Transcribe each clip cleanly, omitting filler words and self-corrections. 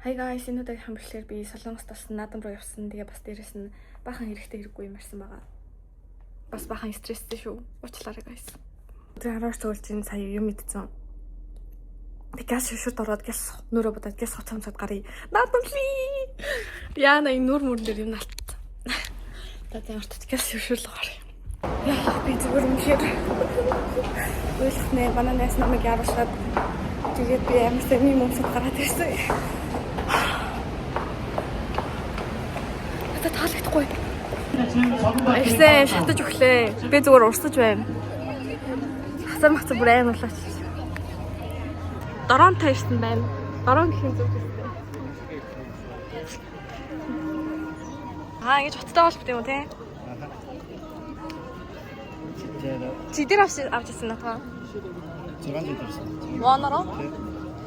Hi guys, энэ удаагийн хамбарлаар би Солонгост болсон, наадам руу явсан. Тэгээ бас дээрэс нь баахан хэрэгтэй хэрэггүй юм ярьсан байгаа. Бас баахан стресстэй шүү. Уучлаарай guys. Тэгээ 12 цөөлж энэ сая юм идсэн. Тэг газ шүшүрт ороод гяс нүрэ будаад гяс хоц хамцаад гарыг. Наадам ли. Яна энэ нүр мөрөн дээр юм алтсан. За тэгээ урт гяс шүшүрл гарыг. Яа, би зүгээр үнэхээр уйлах нэ манай найз намайг яруулаад тэгээд би амар сайн юм өмсөд гараад ирсэн. Надад таалагдахгүй. Ирсэн шатаж өглөө. Би зүгээр урсаж байна. Хасар мацар бүр айн улаач. Дорон тайрсан байна. Дорон гэх юм зүг гэсэн. Аа, ингэж утастай холбот юм уу те? Чи дээр авч авч ирсэн надаа. 6 жил ирсэн. Воноро?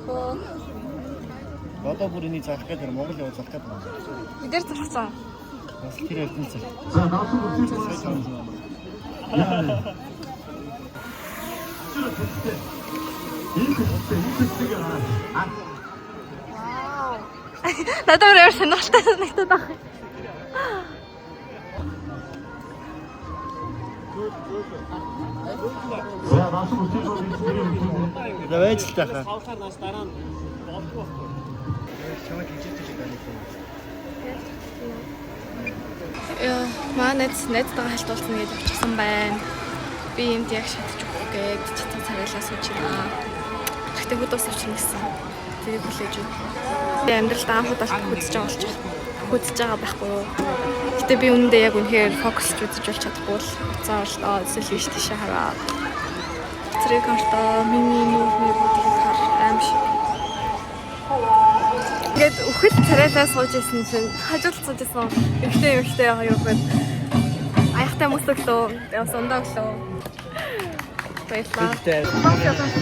Хөө. Одоо бүр энийг зарах гэдэг Монгол яваа зарах гэдэг юм. Бид дээр зархсан. Бас тэр эрдэнэ цаг. За наасан бүтэц. Энэ төстэй энэ төстэйг аа. Вау. Надад өөр амар сонирхолтой санагдаад байна. За наасан бүтэц бол энэ бүтэц. За байж л тахаа. Савлахаар нас дараа нь болдгоо байхгүй. Чамайг хэмжиж шиг байна. Яа, маа найз найзтайгаа хальтуулсан гэж явчихсан байна. Би энд яг шатаж өгөх гээд чицэн царайлаа сууж байна. Гэхдээ хөд ус авчирна гэсэн. Тэрийг хүлээж байна. Би амьдралд анх удаа үзэж байгаа болчих. Үзэж байгаа байхгүй юу? Гэтэ би үүндээ яг үнэхээр фокусч үзэж болж чадахгүй л уцаа боллоо. Эсвэл ийш тийшээ хараад. Цэрэг хартаа миний нүрний бүгдийг хар аим шиг. Ингээд үхэл царайлаа сууж исэн чинь хажууд сууж исэн. Эмхтэй эмхтэй хоёр хүн аяхтай мөс өглөө, явсан ундаа өглөө. Баярлалаа.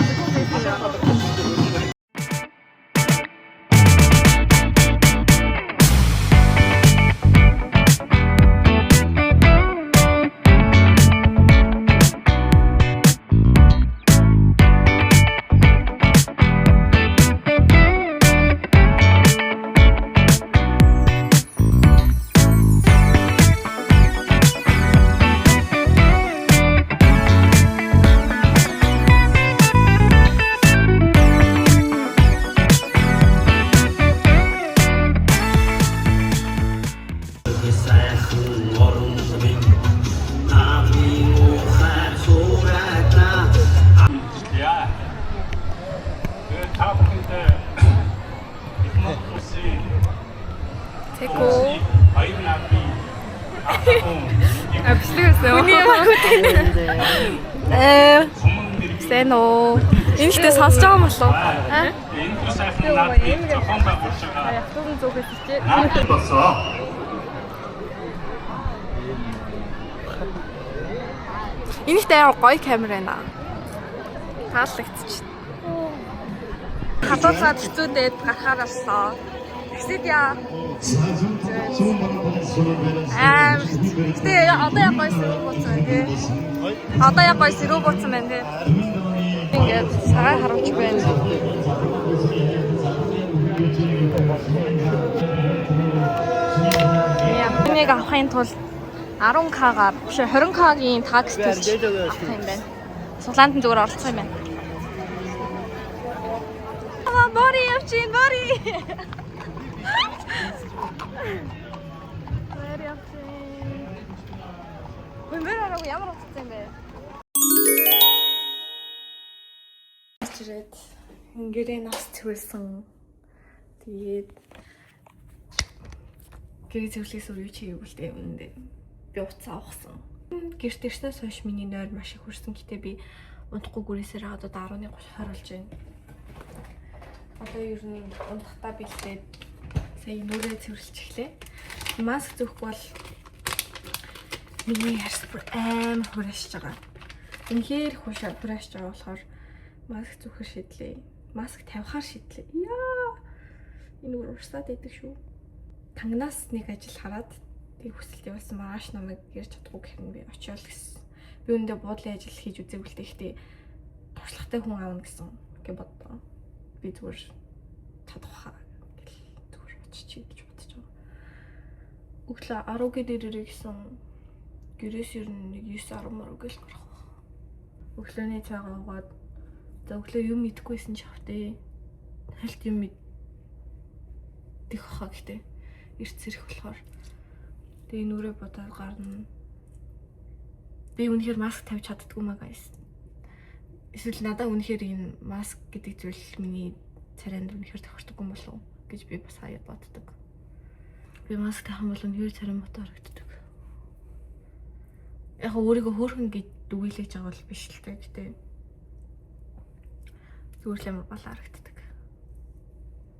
Сайхан орон минь наадмын ухаар суурайна. Яа. Тэгээд та бүхэндээ их Монгол улсын Тэко. баяр наадмын ахын Бичлэг байсан. Хүний Э, хүмүүн мэрэгэн сайн уу? Энэ ихтэй сонсож байгаа юм болов уу? Аа? энэ бүх сайхан наадмыг зохион байгуулж байгаа Явтан зүгээс чичээ. наадмын болсон. Энэ ихтэй амар гоё камер байна. Таалагдчих. Халууцаад хэцүүдээд гарахаар болсон. Тэгсэд яа. Аа. Гэтэ одоо яг гоё сэрүү буцсан байна тий. Одоо яг гоё сэрүү буцсан байна тий. Ингээд цагаан харуулж байна. Энийг авахын тулд 10К-гаар биш 20К-гийн такс төлж авах юм байна. Сулаанд нь зүгээр оролцох юм байна. Аа, бори явчин, бори. Бори явчин. Хэмбэр араагүй ямар утгатай юм бэ? Чирээд гэрээ нас цэвэрлсэн. Тэгээд гэрээ цэвэрлэхээс өөр юу ч хийгээгүй л дээ үнэндээ. Би утас авахсан. Гэрт ирснээс хойш миний нойр маш их хүрсэн. Гэтэ би унтахгүй гүрээсээр одоо 11:30 20 болж байна. Одоо ер нь унтахтаа бэлдээд сая нүрээ цэвэрлчихлээ. Маск зүүхгүй бол миний харс бүр аим хураашж байгаа. Үнэхээр хуушаа хураашж байгаа болохоор маск зүүхэр шийдлээ. Маск тавихаар шийдлээ. Яа. Энэ бүр урсаад идэг шүү. Тангнаас нэг ажил хараад тэг хүсэлт явуулсан маргааш намайг ярьж чадахгүй гэх юм би очиол гэсэн. Би үүндээ буудлын ажил хийж үзээгүй л дээ. Гэхдээ туршлагатай хүн аавна гэсэн гэ бодлоо. Би зүгээр чадах хаа гэл. оччих гэж бодож байгаа. Өглөө 10 гээд ирээрэй гэсэн гэрээс ер нь нэг 9 10 мөр гэл гарах байх. Өглөөний цайгаа уугаад за өглөө юм идэхгүйсэн ч хавтээ. Хальт юм идэх хаа гэтээ. Эрт сэрэх болохоор. Тэгээ нүрээ бодоод гарна. Би үнэхээр маск тавьж чаддгүй маа guys. Эсвэл надаа үнэхээр энэ маск гэдэг зүйл миний царайнд үнэхээр тохирдоггүй юм болов уу гэж би бас хаяа боддог. Би маск тавих юм бол үнэхээр царай муутай харагддаг. Яг өөрийгөө хөөрхөн гэж дүгийлэж байгаа бол биш л дээ. Гэтэ зүгээр л амар балаа харагддаг.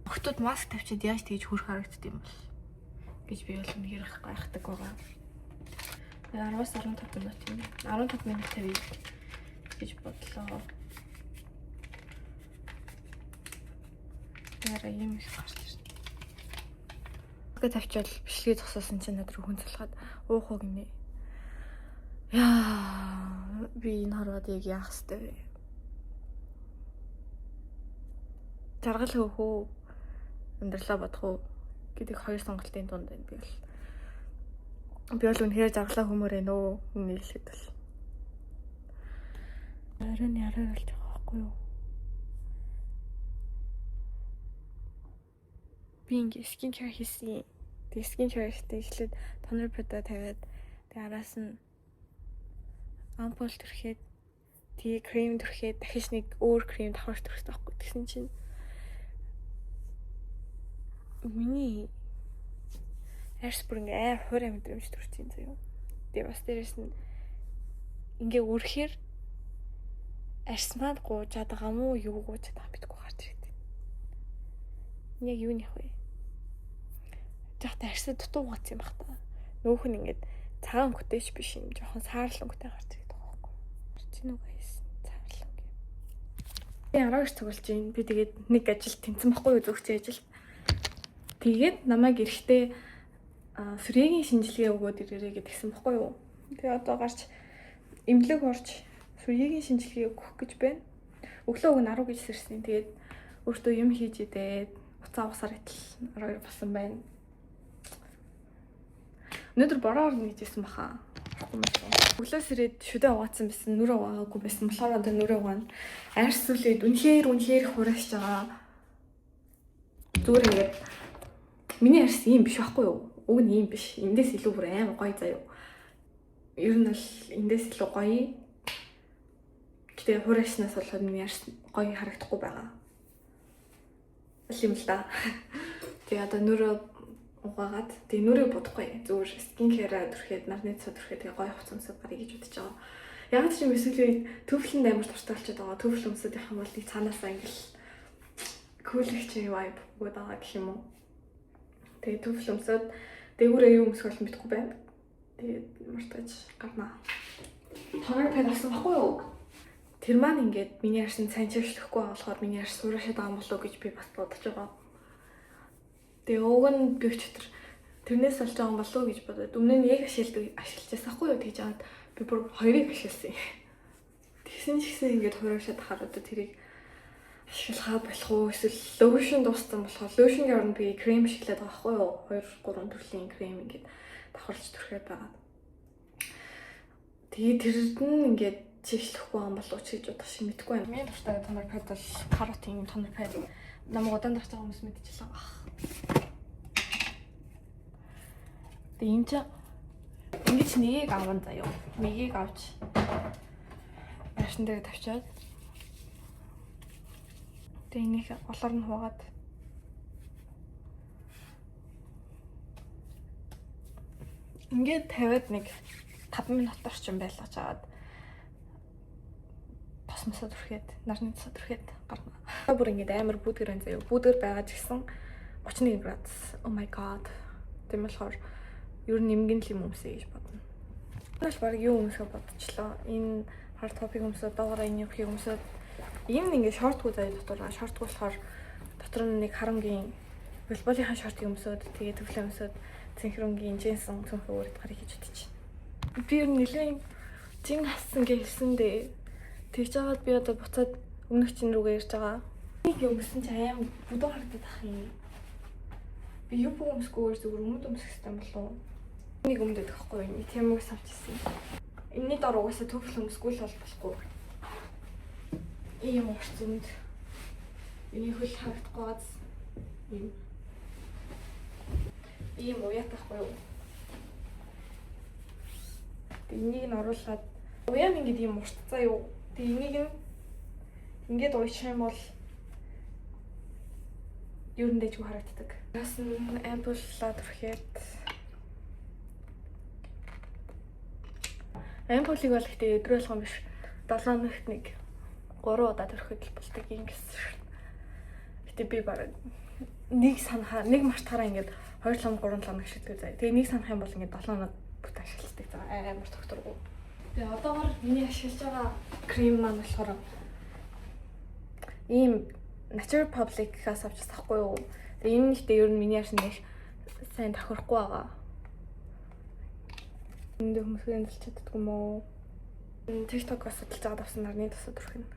Охтууд маск тавьчиад яаж тэгж хөөрхөн харагддаг юм бол гэж би бол үнэхээр гайхдаг байгаа. 10-аас 15 минут юм. 15 минут тавья гэж бодлоо. Яра юм их гарч ирнэ. Ингээ тавьчвал бичлэгээ зогсоосон чинь над руу хүн цулгаад уух уу гинэ. Яа, би энэ хорвоод яг яах ёстой вэ? Жаргал хөөх үү? Амьдралаа бодох уу гэдэг хоёр сонголтын дунд байна би бол. Би бол үнэхээр жаргалаа хүмүүр байна уу? Үнэ хэлэхэд бол. Оройн яраар болж байгаа байхгүй юу? Би ингээ skin care хийсэн. Тэгээ skin care хийхдээ эхлээд toner pad тавиад тэгээ араас нь ампул түрхээд тэгээ крем түрхээд дахиж нэг өөр крем давхар түрхсэн байхгүй. Тэгсэн чинь миний арьс бүр ингээ аяар хуурай мэдрэмж төрчихин заяа. Тэгээ бас дээрэс нь ингээ өрөхээр арьс маань гуужаад байгаа мó юу гуужаад байгаа мэдгүй гарч ирдэг. Яг юу нэх вэ? Жахта арьсаа дутуу угаацсан юм бах та. Нөөх нь ингээд цагаан өнгөтэй ч биш юм. Жохон саарл өнгөтэй гарч ирдэг байгаа байхгүй. Чи нүг хайсан саарл өнгө. Би 12 цуглаж байна. Би тэгээд нэг ажил тэнцэн байхгүй юу зөвхөн ажил. Тэгээд намайг эрэхтэй сүрээгийн шинжилгээ өгөөд ирээрэй гэдгсэн байхгүй юу. Тэгээ одоо гарч эмнэлэг орж сүрээгийн шинжилгээ өгөх гэж байна. Өглөө өг нь 10 гэж сэрсэн. Тэгээд өөртөө юм хийж идээд уцаа усаар итэл 12 болсон байна. Өнөөдөр бороо орно гэж хэлсэн баха. Орохгүй юм. Өглөө сэрээд шүдэ угаацсан байсан, нүрээ угаагүй байсан. Болохоор одоо нүрээ угаана. Арьс сүлээд үнэхээр хураашж байгаа. Зүгээр ингээд миний арьс ийм биш байхгүй юу? Уг нь ийм биш. Эндээс илүү бүр амар гоё заяа. Ер нь бол эндээс илүү гоё. Гэтэ хураашнаас болоод миний арьс гоё харагдахгүй байгаа. Л юм л да. Тэгээ одоо нүрээ угаагаад тэгээ нүрээ будахгүй. Зүгээр skin care-аа түрхээд нарны цаа түрхээд тэгээ гоё хувцас өмсөд гарыг гэж бодож байгаа. Яг ч юм эсвэл төвлөнд амар дуртай болчиход байгаа. Төвлөн өмсөд явах юм бол нэг цаанаасаа ингээл cool их чи vibe өгöd байгаа гэх юм уу. Тэгээ төвлөн өмсөд дээгүүрээ юу өмсөх бол мэдэхгүй байна. Тэгээд мартаж гарнаа. Toner pad авсан байхгүй юу? Тэр маань ингээд миний арьс нь сайн чившлэхгүй болохоор миний арьс суурашаад байгаа юм болов уу гэж би бас бодож байгаа. Тэгээ уг нь би өчтөр тэрнээс болж байгаа юм болов уу гэж бодоод өмнө нь яг ашиглажсэн ахгүй юу тэгж аваад би бүр хоёрыг ашигласан. Тэгсэн ч гэсэн ингээд хуурашаад хахад одоо тэрийг ашиглахаа болох уу эсвэл lotion дууссан болохоор lotion-ийн оронд би крем ашиглаад байгаа хгүй юу? 2 3 төрлийн крем ингээд давхарлаж түрхээд байгаа. Тэгээ тэрд нь ингээд чиглэхгүй юм болов уу ч гэж бодох шиг мэдэхгүй байна. Миний дуртай toner pad бол каротын toner pad. Намайг удаан дарж байгаа хүмүүс мэдчихлээ байгаа. Тэгээ энэ чинь ингэж нэгийг аван заяа. Нэгийг авч арьсан дээр тавьчаад тэгээ энийг голоор нь хуваагаад ингээд тавиад нэг 5 минут орчим байлгаж агаад тос мосоо түрхээд нарны тосоо түрхээд гарна. Бүр ингээд амар бүүдгэр байна заяа. Бүүдгэр байгаа ч гэсэн 31 градус. Oh my god. Тийм болохоор ер нь нэмгэн л юм өмсөе гэж бодно. Энэ бол баг юу өмсөхө бодчихлоо. Энэ хар топик өмсөд, доогоороо энэ юхийг өмсөд энэ ингээд шортгүй заяа дотор. Шортгүй болохоор дотор нь нэг харангийн волейболынхаа шортыг өмсөд, тэгээ төвлөө өмсөд цэнхэр өнгийн джинсэн цүнхээ өөрөд гарыг хийж бодчих. Би ер нь нэлээд жин хассан гэж хэлсэндээ тэгж жагаад би одоо буцаад өмнөх чин рүүгээ ирж байгаа. Нэг өмсөн чи аим бүдүүн харагдаад ах юм. Би юбка өмсөхгүйгээр зүгээр өмд өмсөх хэрэгтэй болов уу? Нэг өмд өгөх байхгүй юу? Тийм үгс авч ирсэн. Энэний дор угаасаа төвхл өмсөхгүй л бол болохгүй. Ийм урт өмд. Миний хөл харагдахгүй газ. Ийм. Ийм уяат байхгүй юу? Тэг энийг нь оруулаад уяа нь ингээд ийм урт заа юу? Тэг энийг нь ингээд уячих юм бол ер нь дэжгүй харагддаг. Бас нь ампуллаа түрхэд ампулыг бол гэхдээ өдрөө болгон биш 7 хоногт нэг 3 удаа түрхэд л болдог юм гэсэн шин. Гэтэ би бараг нэг санахаа нэг мартахаараа ингээд 2 7 3 7 хоног шилдэг заяа. Тэгээ нэг санах юм бол ингээд 7 хоног бүт ашигладаг заа. Амар тогтворгүй. Тэгээ одоогор миний ашиглаж байгаа крем маань болохоор ийм Nature Public-аас авчихсан байхгүй юу? Тэгээ энэ нэгтээ ер нь миний арьсан их сайн тохирохгүй байгаа. Энд хүмүүсийн дэлж чаддгүй юм уу? TikTok-оос судалж байгаа давсан нарны тусад өрхөн.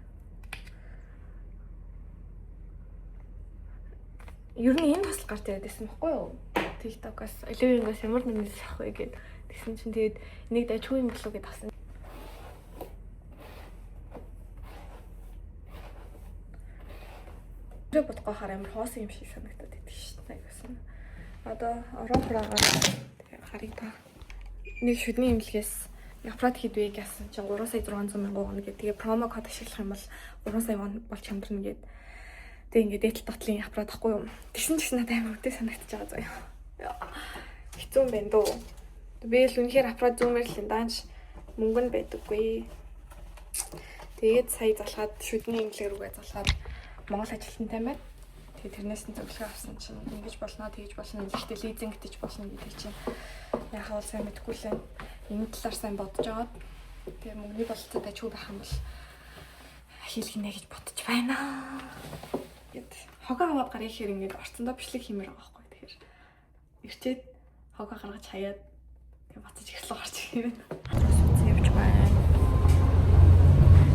Ер нь энэ тусал гарч ирээд байсан байхгүй юу? TikTok-оос Olivia-гаас ямар нэгэн зүйл авах вэ гэд тэгсэн чинь тэгээд нэг дайчгүй юм болов гэд авсан. Тэр бодгоо хаар амар хоосон юм шиг санагдаад байдаг шүү дээ. Айгуусан. Одоо орон хураагаар тэгээ харъя та. Нэг шүдний имлэгээс аппарат хийдвэ гэсэн чинь 3 сая 600 мянган вон гэдэг. Тэгээ промо код ашиглах юм бол 3 сая вон болж хямдарна гэд. Тэгээ ингээд дээдл дотлын аппарат ахгүй юу. Тэгсэн ч гэсэн надад амар үтэй санагдчихж байгаа заяа. Хэцүү юм байна дөө. Би л үнэхээр аппарат зүүмээр л юм даанч мөнгө нь байдаггүй. Тэгээд сая залхаад шүдний имлэг рүүгээ залхаад Монгол ажилтнтай байна. Тэгээ тэрнээс нь зөвлөгөө авсан чинь ингэж болно, тэгж болно, гэхдээ лизинг гэж болно гэдэг чинь яхаа бол сайн мэдэхгүй л байна. Энэ талаар сайн бодож агаад тэгээ мөнгөний бололцоо дажгүй байх юм бол хийлгэнэ гэж бодож байна. Гэт хогоо аваад гарах ихээр ингээд орцондоо бичлэг хиймээр байгаа байхгүй. Тэгэхээр ирчээд хогоо гаргаж хаяад тэгээ буцаж ирлээ гарч ирэх юм. Явж байна.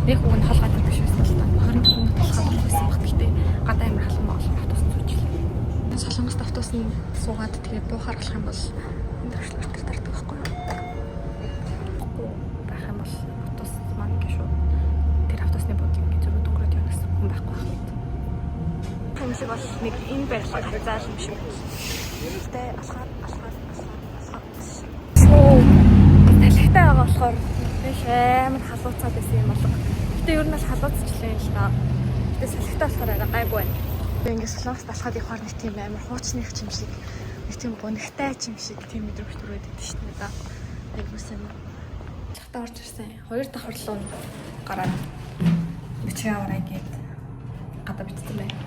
Нэг үг нь хол гадар биш байсан л та. 24 толгой байсан баг. Гэтэ гадаа амар халуун байгаа болохоор автобус нь суучлаа. Солонгост автобус нь суугаад тэгээд буу харгалах юм бол энэ төрөл өтөр тардаг байхгүй юу? Тэгэхгүй байх юм бол автобус маань ингэ шууд тэр автобусны буудлын ингэ зөрүүд өнгөрөөд явна гэсэн хүн байхгүй байх. Хэмжиг бол нэг энэ барилга хазаал юм шиг. Гэтэ алхаад алхаад алхаад алхаад. Шуу. Талхтай байгаа болохоор биш амар халууцаад байсан юм болго. Гэтэ ер нь бол халууцчлаа юм л та. Гэтэ салхитай болохоор арай гайгүй байна. Тэгээ ингээд Солонгост алхаад явхаар нэг тийм амар хуучных юм шиг, нэг тийм гунигтай юм шиг тийм мэдрэмж төрөөд идэв шүү дээ надаа. Айгуу сайн. Алхтаа орж ирсэн. Хоёр давхар руу гараад бичиг аваарай гээд гадаа бичсэн байна.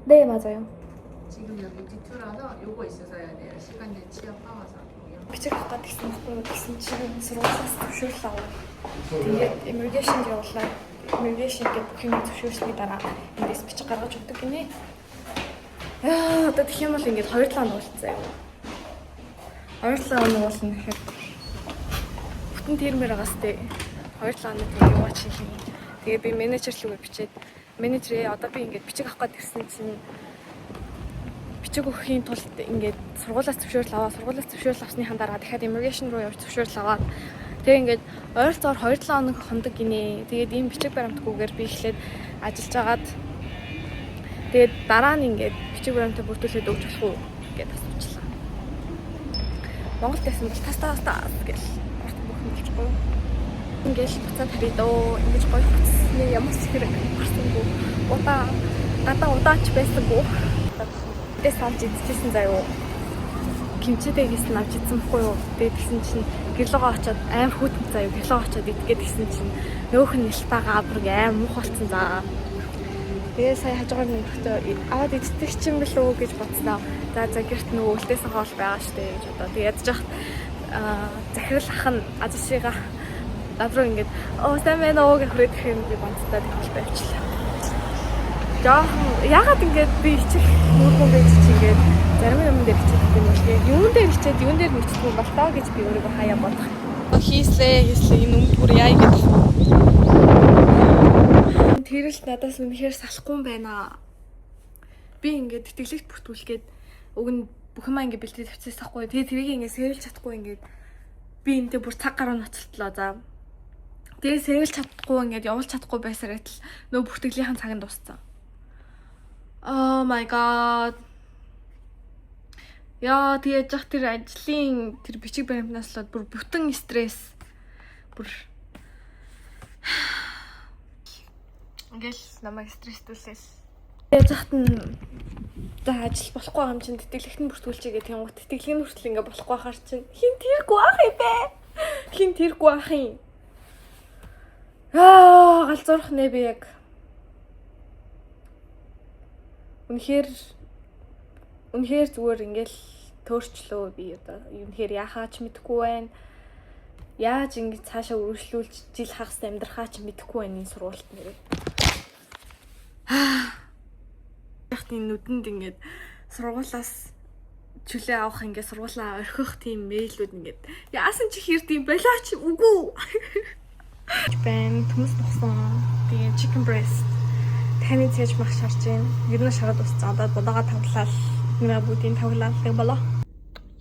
네, 맞아요. 지금 여기 뒤틀어서 요거 있어서 해야 돼요. 시간 내 취업하면서. Бичиг авах гэдэг гэсэн байхгүй юу гэсэн чинь сургуулиас зөвшөөрөл авах. Тэгээд immigration явуулаад immigration гэх бүх юм зөвшөөрсний дараа эндээс бичиг гаргаж өгдөг гинэ. Яа, одоо тэгэх юм бол ингээд 2-7 хоног болцсон юм. 2-7 хоног болно гэхэд бүтэн тэрмээр байгаас тээ 2-7 хоног тэгээ яваач юм. Тэгээ би менежер лүүгээ бичээд менежерээ одоо би ингээд бичиг авах гээд ирсэн чинь бичиг өгөхийн тулд ингээд сургуулиас зөвшөөрөл аваад сургуулиас зөвшөөрөл авсныхаа дараа дахиад immigration руу явж зөвшөөрөл аваад тэгээ ингээд ойролцоогоор 2-7 хоног хондог гинэ. Тэгээд ийм бичиг баримтгүйгээр би эхлээд ажиллаж агаад тэгээд дараа нь ингээд бичиг баримтаа бүрдүүлээд өгч болох уу гэдээ асуучлаа. Монголд байсан бол тас тас тас гэл урт бүх юм болчихгүй. Ингээл буцаад харъя дөө. Ингэж гоё хуцсны ямар ч хэрэг гарсангүй. Удаа гадаа удаач байсангүй. Тэс авч идчихсэн заяо. Кимчитэй гэсэн авч идсэн бохгүй юу? Тэгээд тэгсэн чинь гэрлогоо очиод амар хүүтэн заяо. Гэрлогоо очиод идгээд тэгсэн чинь нөөх нь нэлтагаа бүр амар мух болцсон заа. Тэгээ сая хажуугаар нөхөртөө аваад иддэг ч юм бэлүү гэж бодсноо. За за гэрт нөгөө үлдээсэн хоол байгаа штэ гэж бодоо. Тэгээ ядж яхад захирал ах нь ажишига над руу ингээд оо сайн байна уу гэж хүрээд ирэх юм би бонцтой тэг хоолтой явчихлаа. Жохон ягаад ингээд би ичих нүргүн байж чи ингээд зарим юм дээр хичээдэг юм бол яг юун дээр хичээд юун дээр мэддэг юм бол тоо гэж би өөрийгөө хаяа бодох. Хийслээ хийслээ энэ өмд бүр яа гэдэг. тэрэлт надаас үнэхээр салахгүй юм байна. Би ингээд тэтгэлэгт бүртгүүлгээд уг нь бүх юмаа ингээд бэлтээ тавьчихсан байхгүй. Тэгээ тэрийг ингээд сэвэлж чадахгүй ингээд би энтэй бүр цаг гаруй ноцолтлоо за. Тэгээ сэвэлж чадахгүй ингээд явуулж чадахгүй байсаар адил нөө бүртгэлийнхэн цаг нь дууссан. Oh my god. Яа, тэгээ яж тэр ажлын тэр бичиг баримтнаас л бүр бүтэн стресс бүр ингээл намайг стресстүүлээл. Яаж хат нь за ажил болохгүй юм чинь тэтгэлэгт нь бүртгүүлчихье гэх юм гот тэтгэлэг нь хүртэл ингээ болохгүй хахаар чинь хин тэргүй ах юм бэ? Хин тэргүй ах юм. Аа, галзуурах нэ би яг. Үнэхээр үнэхээр зүгээр ингээл төөрчлөө би одоо үнэхээр яхаа ч мэдэхгүй байна. Яаж ингэж цаашаа үргэлжлүүлж жил хагас амьдрахаа ч мэдэхгүй байна энэ сургуульд нэрээ. Яхтын нүдэнд ингээд сургуулаас чөлөө авах ингээд сургуулаа орхих тийм мэйлүүд ингээд яасан чи хэрд юм болооч үгүй. Бэн төмс бохсон. Тэгээ chicken breast таны цээж мах шарж байна. Ер нь шараад дууссан. Одоо будаага тавлал, нэрээ бүгдийг тавлал нэг болоо.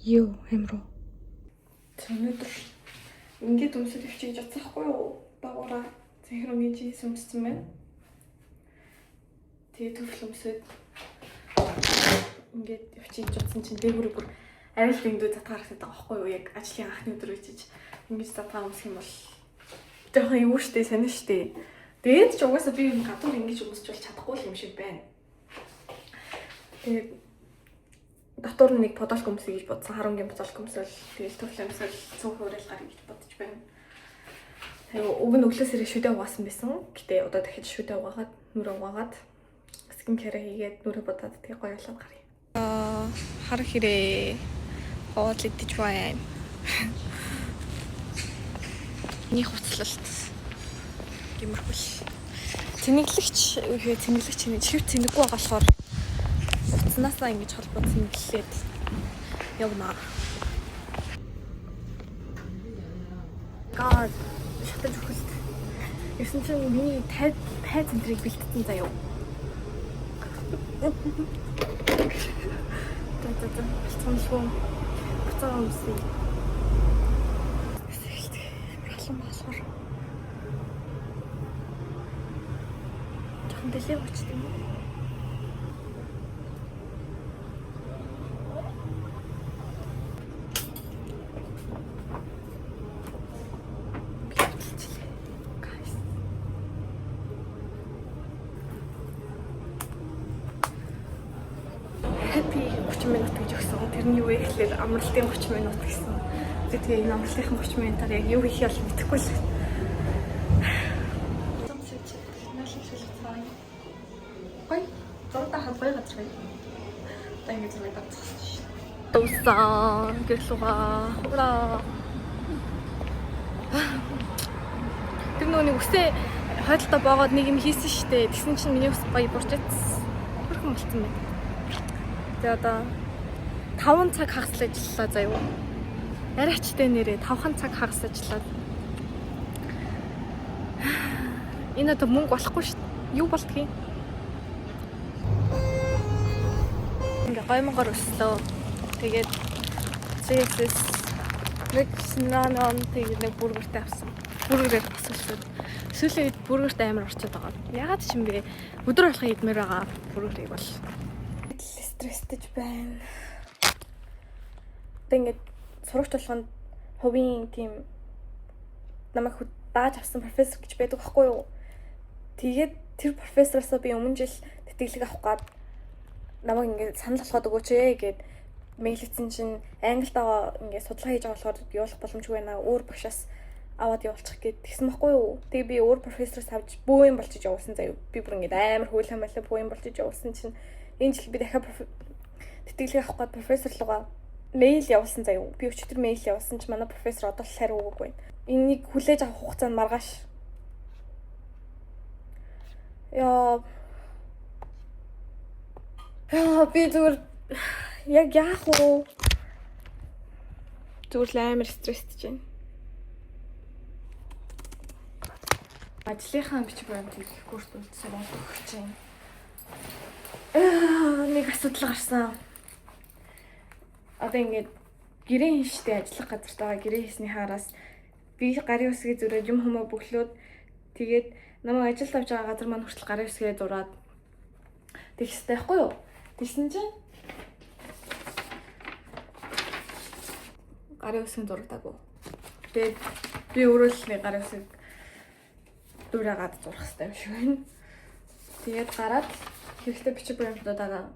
Юу амруу. Өнөөдөр ингээд өмсөд явчих гэж бодсон хгүй юу? Дагуура цэнхэр өнгийн жинс өмссөн байна. Тэгээ төвл өмсөд ингээд явчих гэж бодсон чинь дээгүүр бүр арай л дэндүү задгаа харагдаад байгаа байхгүй юу? Яг ажлын анхны өдөр гэж ингэж задгаа өмсөх юм бол жоохон эвгүй штэ, сонин штэ. Тэгээд ч угаасаа би юм гадуур ингэж өмсч бол чадахгүй л юм шиг байна. Тэгээд дотор нэг подолк өмсөе гэж бодсон. Харангийн подолк өмсөөл, тэгэл төвл өмсөөл, цөөн хуурал гарыг гэж бодож байна. Тэгээ уг нь өглөөс ирээ шүдэ угаасан байсан. Гэтэ одоо дахиж шүдэ угаагаад, нүрэ угаагаад skin care хийгээд нүрэ будаад тэгээ гоё болоод гаръя. Аа, хар хэрээ хоол идэж байна. Миний хуцлалт гэмэрхүүл. Цэнэглэгч үхээ цэнэглэгч нэг чихв цэнэггүй байгаа болохоор утаснаасаа ингэж холбоо цэнэглээд явна. God шатаж үхэлт. Ирсэн чинь миний 50 50 центрийг бэлтцсэн заяа. За за за бэлтгэмжгүй. Буцаа өмсөе. Эхэлдэг. Амар халуун болохоор. Жохон дэлээ уучт юм уу? Би хөдөлчихлээ. Guys. Happy 30 минут гэж өгсөн. Тэр нь юу вэ гэхлээр амралтын 30 минут гэсэн. Би тэгээ энэ амралтын 30 минутаар яг юу хийх бол мэдэхгүй л. Гой. Зураг хад гоё газар байна. Одоо ингэ зураг авчихсан шин. Дууссан. Гэрлүүгаа. Ура. Тэр нөгөө нэг үсээ хойдолтой боогод нэг юм хийсэн штэ. Тэгсэн чинь миний ус гоё бурч ицсэн. Хөрхөн болцсон байна. Тэгээ одоо 5 цаг хагас л ажиллалаа заяа. Арай ч тэ нэрээ 5 цаг хагас ажиллаад. Энэ одоо мөнгө болохгүй шүү дээ. Юу болдгийг? Ингээ гоймонгоор өслөө. Тэгээд CSS нэг синанон тэгээд нэг бургертэй авсан. Бургерээр бас өслөө. Сүүлийн үед бургертэй амар орчод байгаа. Яагаад ч юм бэ? Өдөр болгон идмээр байгаа бургерийг бол. Стресстэй байна. Одоо ингээд сурагч болгонд хувийн тийм намайг дааж авсан профессор гэж байдаг байхгүй юу? Тэгээд тэр профессороосоо би өмнө жил тэтгэлэг авах гээд намайг ингээд санал болгоод өгөөч ээ гэд мэйлэгдсэн чинь англидагаа ингээд судалгаа хийж байгаа болохоор явуулах боломжгүй байна. Өөр багшаас аваад явуулчих гэд тэгсэн байхгүй юу? Тэгээ би өөр профессороос авч бөө юм болчих явуулсан заяа. Би бүр ингээд амар хөл хамаалаа бөө юм болчих явуулсан чинь энэ жил би дахиад тэтгэлэг авах гээд профессор руугаа мэйл явуулсан заяа. Би өчигдөр мэйл явуулсан чинь манай профессор одоо л хариу өгөөгүй байна. Энийг хүлээж авах хугацаа нь маргааш. Яа. Яа, би зүгээр яг яах вэ? Зүгээр л амар стресстэй байна. Ажлынхаа бичиг баримтыг курст үлдсэн өгөх чинь. Нэг асуудал гарсан. Одоо ингээд гэрээ хийштэй ажиллах газартайгаа гэрээ хийсний хараас би гарын үсгийг зураад юм хүмүү бөглөөд тэгээд намайг ажилд авч байгаа газар маань хүртэл гарын үсгээ зураад тэгэх хэрэгтэй байхгүй юу? Тэгсэн чинь гарын үсгийн зурагдаагүй. Тэгээд би өөрөө л нэг гарын үсэг дүүрээгээд зурах хэрэгтэй юм шиг байна. Тэгээд гараад хэрэгтэй бичиг баримтуудаа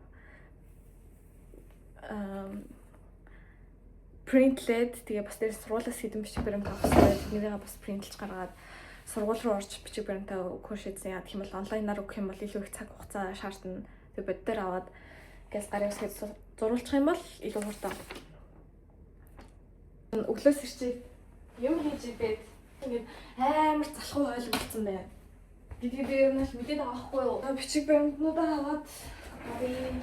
принтлээд тэгээ бас дээр сургуулиас хэдэн бичиг баримт авах хэрэгтэй. Тэднийгээ бас принтлж гаргаад сургууль руу орж бичиг баримтаа өгөх шийдсэн. Яа гэх юм бол онлайнаар өгөх юм бол илүү их цаг хугацаа шаардна. Тэгээ боддоор аваад газ гарын үсгээ зурулчих юм бол илүү хурдан. Өглөөс ирчээд юм хийж идээд ингээд амар залхуу ойлголцсон байна. Гэдгийг би ер нь л мэдээд байгаа байхгүй юу? Бичиг баримтнуудаа аваад гарын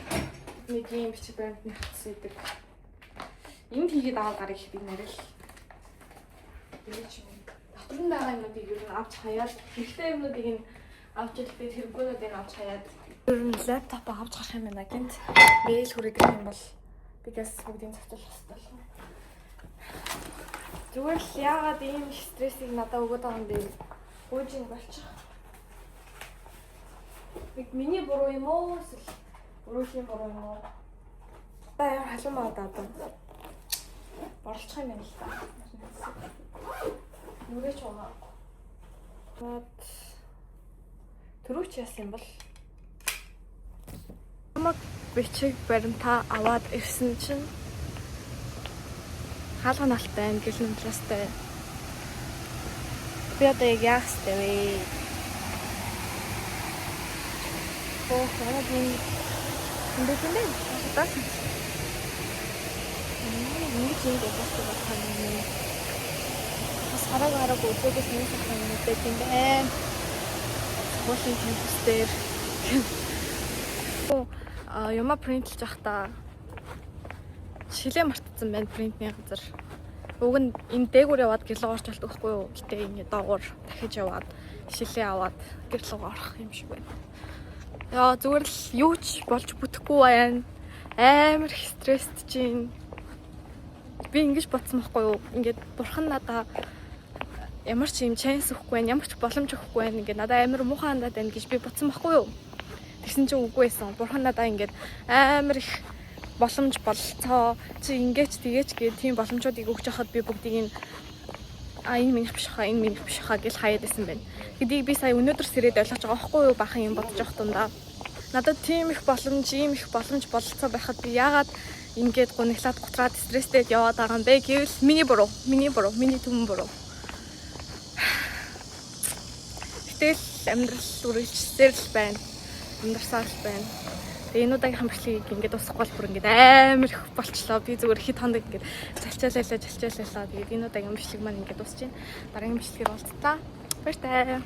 нэг юм бичиг баримтны хатс идэг. Энд хийгээд аваад гарыг ихдээ нэрэл. Тэгээд ч юм. Дотор нь байгаа юмнуудыг ер нь авч хаяад хэрэгтэй юмнуудыг нь авч илдээ хэрэггүүнүүдийг авч хаяад. Ер нь лаптопоо авч гарах юм байна гинт. Мэйл хүрээд ирэх юм бол би гэс бүгдийг зохицуулах хэрэгтэй болно. Зүгээр л яагаад ийм их стрессийг надад өгöd байгаа юм бэ? Гүйж ин болчих. Нэг миний буруу юм уу? Эсвэл өрөөхийн буруу юм уу? Та ямар халуун байгаа даа. Борлцох юм байна л да. Нүрээ ч унаагүй. Бат төрөөч яасан юм бол намайг бичиг баримтаа аваад ирсэн чинь хаалга налтай байна, гэрэл нэмтрастай. Би одоо яг яах ёстой вэ? Хөөх, манай юм юм бэ юм бэ? Шатаас. Ингэж юм бодох болох юм. Бас хараг хараг өдөөгөөс нэг сайхан юм байдаг юм байна. Сургуулийн кампус дээр юма принтлж явахдаа шилээ мартсан байна принтний газар. Уг нь энэ дээгүүр яваад гэрлэг орч болдог байхгүй юу? Гэтэ ингэ доогуур дахиж яваад шилээ аваад гэрлэг орох юм шиг байна. Яа зүгээр л юу ч болж бүтэхгүй байна. Амар их стресст чинь. Би ингэж бодсон байхгүй юу? Ингээд бурхан надаа ямар ч юм чанс өгөхгүй байна, ямар ч боломж өгөхгүй байна. Ингээд надаа амар муухай хандаад байна гэж би бодсон байхгүй юу? Тэгсэн чинь үгүй байсан. Бурхан надаа ингээд амар их боломж болцоо. Чи ингээч тэгээч гэх тийм боломжуудыг өгч яхад би бүгдийг нь энэ минийх биш хаа, энэ минийх биш хаа гэж хаяад байсан байна. Гэдгийг би сая өнөөдөр сэрээд ойлгож байгаа байхгүй юу? Бахан юм бодож явах тундаа. Надад тийм их боломж, ийм их боломж болцоо байхад би яагаад ингээд гуниглаад гутраад стресстэй яваад байгаа юм бэ гэвэл миний буруу, миний буруу, миний түмэн буруу. Гэтэл амьдрал үргэлжлсээр л байна. Амьдарсаар л байна. Тэгээ энэ удаагийн хамралыг ингээд дуусгах бол бүр ингээд амар их болчлоо. Би зүгээр хэд хоног ингээд залчаалайлаа. Тэгээд энэ удаагийн бичлэг маань ингээд дуусч байна. Дараагийн бичлэгээр уулзлаа. Баяртай.